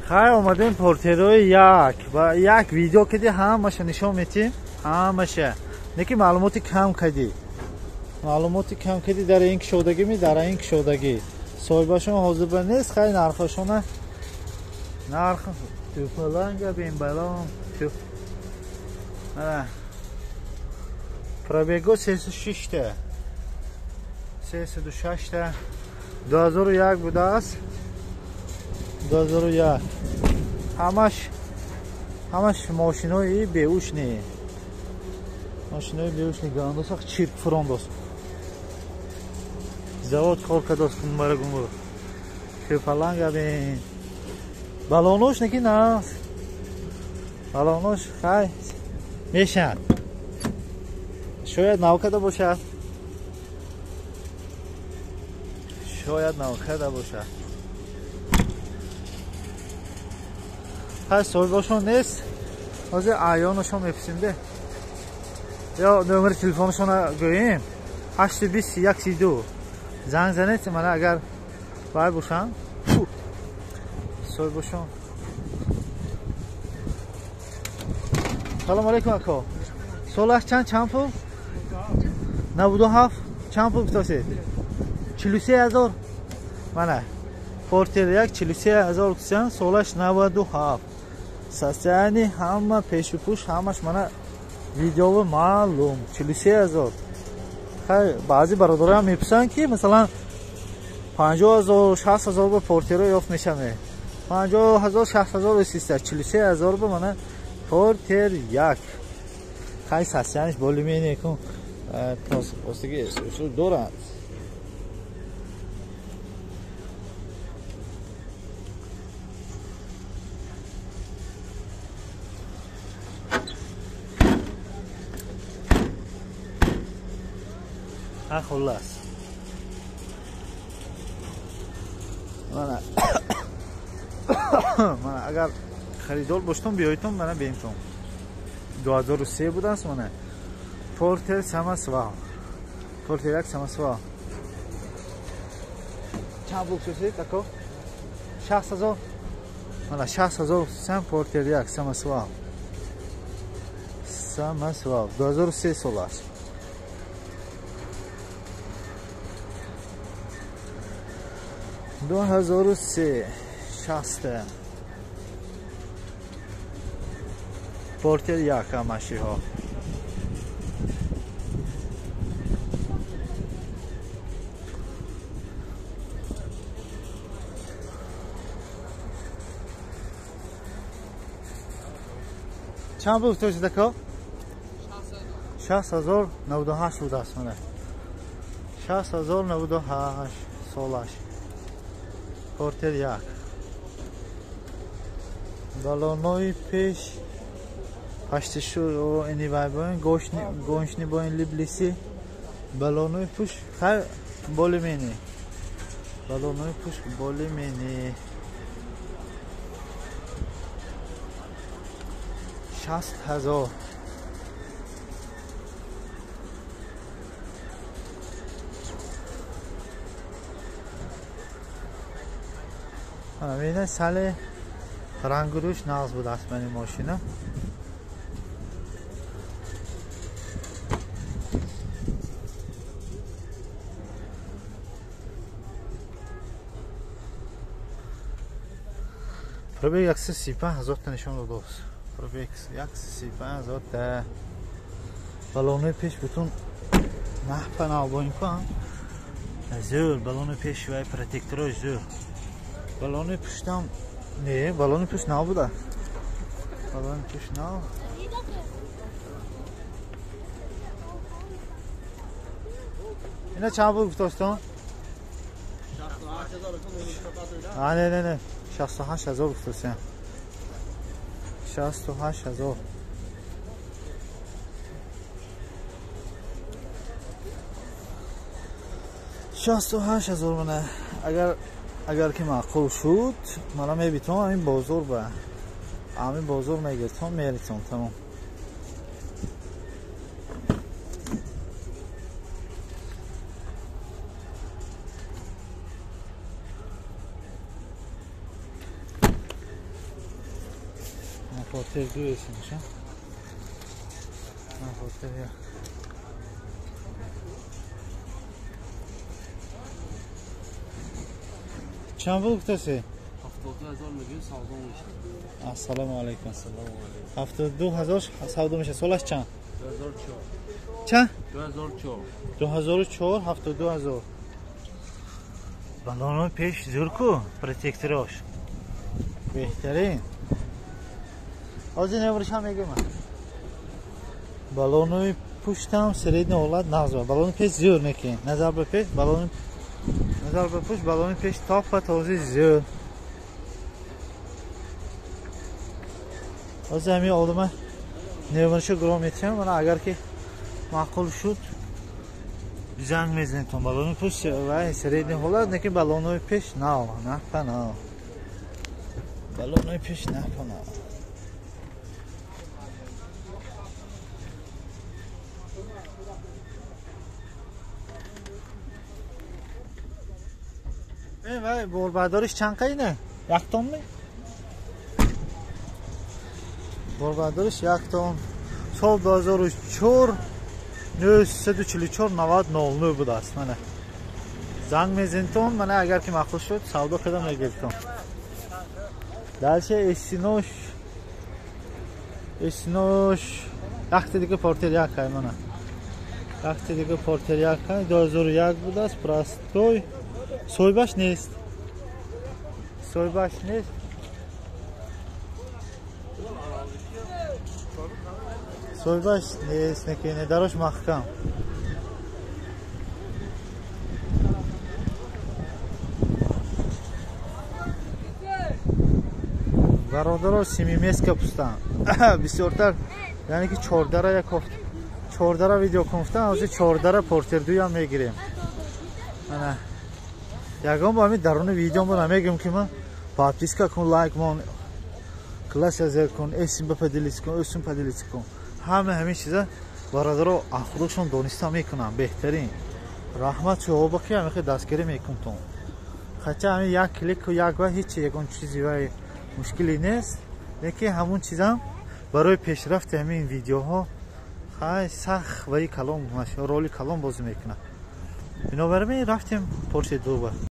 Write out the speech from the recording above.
Хай омадем портерои як ва як видео киди ҳамаша нишон метим, ҳамаша. Неки маълумоти кам кади. Маълумоти кам кади дар ин кушодагӣ ми дар ин кушодагӣ. Соҳибашон ҳозир ба нест, хай нархашона нарх тӯпаланга бин балон тӯп. Ана. Пробего 306 та. 306 та. 2001 будааст. 2001. Ҳамаш мошинои беушни. Мошинои беушни гандосақ чирк фурондос. Завод кор кардос гумбара гумбур. Шӯпаланга бин. Балонош неки нас. Балонош хай мешанд. Шояд нав карда бошад. Шояд нав карда бошад. Хай соҳибашон нест. Ҳозир аёнашон мепурсем де. Ё номери телефонашонро гӯем. 821 32. Занг занед мана агар вай бошанд. Соҳибашон. Салом алейкум ако. Солаш чанд пул? 97 чанд пул гуфтасед? 43000. Мана Портер 1 43000 гуфтан, солаш 97. Состояние ҳама пешу пуш ҳамаш мана видеово маълум 43000. Хай баъзе бародарам мепурсанд ки масалан 50000 60000 ба Портеро ёфт мешавад. 50000 60000 ресиста 43000 ба мана Портер 1. Хай состояниеш более-менее кун постиги усул дорад. Хуллас. Мана мана агар харидор боштон биёйтон мана бентон. 2003 будааст мана. Портер самосвал. Портер як самосвал. Чанд пул шуд ако? 60000. Мана 60000 сам Портер як самосвал. Самосвал 2003 сол аст. 2003 60 Портер як ҳамашиҳо. Чанд пул гуфтед ако? 60098 будааст мана. 60098 солаш. Портер як. Балонои пеш паштишу ини вай боин гоншни боин либлиси балонои пуш хай более-менее. Балонои пуш более-менее. 60000. Мебинед сали рангу рӯш нағз будааст мани мошина. Пробег 135 000 та нишон додааст. Пробег 135 000 та. Балонои пеш бутун наҳпа навбоин кун. Зӯр балонои пеш ва протекторош зӯр. Балони пуштам не, балони пушт нав буда. Балони пушт нав. Ина чанд пул гуфтостон? Не, не, не. 68000 гуфтостем. 68000. 68000 мана. Агар ки маъқул шуд, мана мебитон ҳамин бозор ба. Ҳамин бозор мегиртон, меритон, тамом. Портер 2 эсимша. Портер 1. Чанд пул гуфтаси? 72000 мегӯем, савдо мешавад. Ассалому алайкум. 72000 савдо мешавад. Солаш чанд? 2004. Чанд? 2004. 2004, 72000. Балонои пеш зур ку, протекторош. Беҳтарин. Ҳозир невришам мегӯям. Балонои пуштам средний ҳолат нағз. Балони пеш зур некин. Назар ба пеш, балони назар ба пушт, балони пеш топа тоза зур. Ҳозир ҳамин одама невриша гуром метиҳам. Мана агар ки маъқул шуд занг мезанедтон. Балони пушт ва средний ҳолат, лекин балонои пеш нав, нафа нав. Балонои пеш нафа нав. Вай борбардориш чанд қайна? Як тонми? Борбардориш як тон. Сол 2004 944 90 00 будааст. Мана занг мезанитон, мана агар ки маъқул шуд савдо карда мегиритон. Дальше эсинош якта дига портер як ай мана. Якта дига портер як ай 2001 будааст, простой. Соҳибаш нест. Соҳибаш нест. Соҳибаш нест, некине дарош маҳкам. Бародаро семимеска пустан. Бисёртар, яъне ки чордара як ҳафта, чордара видео кунфтан, ҳозир чордара портер дуям мегирем. Ана ягон бо ҳамин даруни видеомон намегӯем ки ман подписка кун, лайк мон, класс зер кун, эсим ба поделиться кун, өсим поделиться кун. Ҳама ҳамин чиза бародаро худашон дониста мекунанд. Беҳтарин. Раҳмат шумо ки ҳамин дастгирӣ мекунтон. Хотя ҳамин як клику як ва ҳеч ягон чизи вай мушкиле нест, лекин ҳамон чизам барои пешрафти ҳамин видеоҳо хай сахт ваи калон роли калон бозӣ мекунад. Бинобар ин рафтем Порше 2.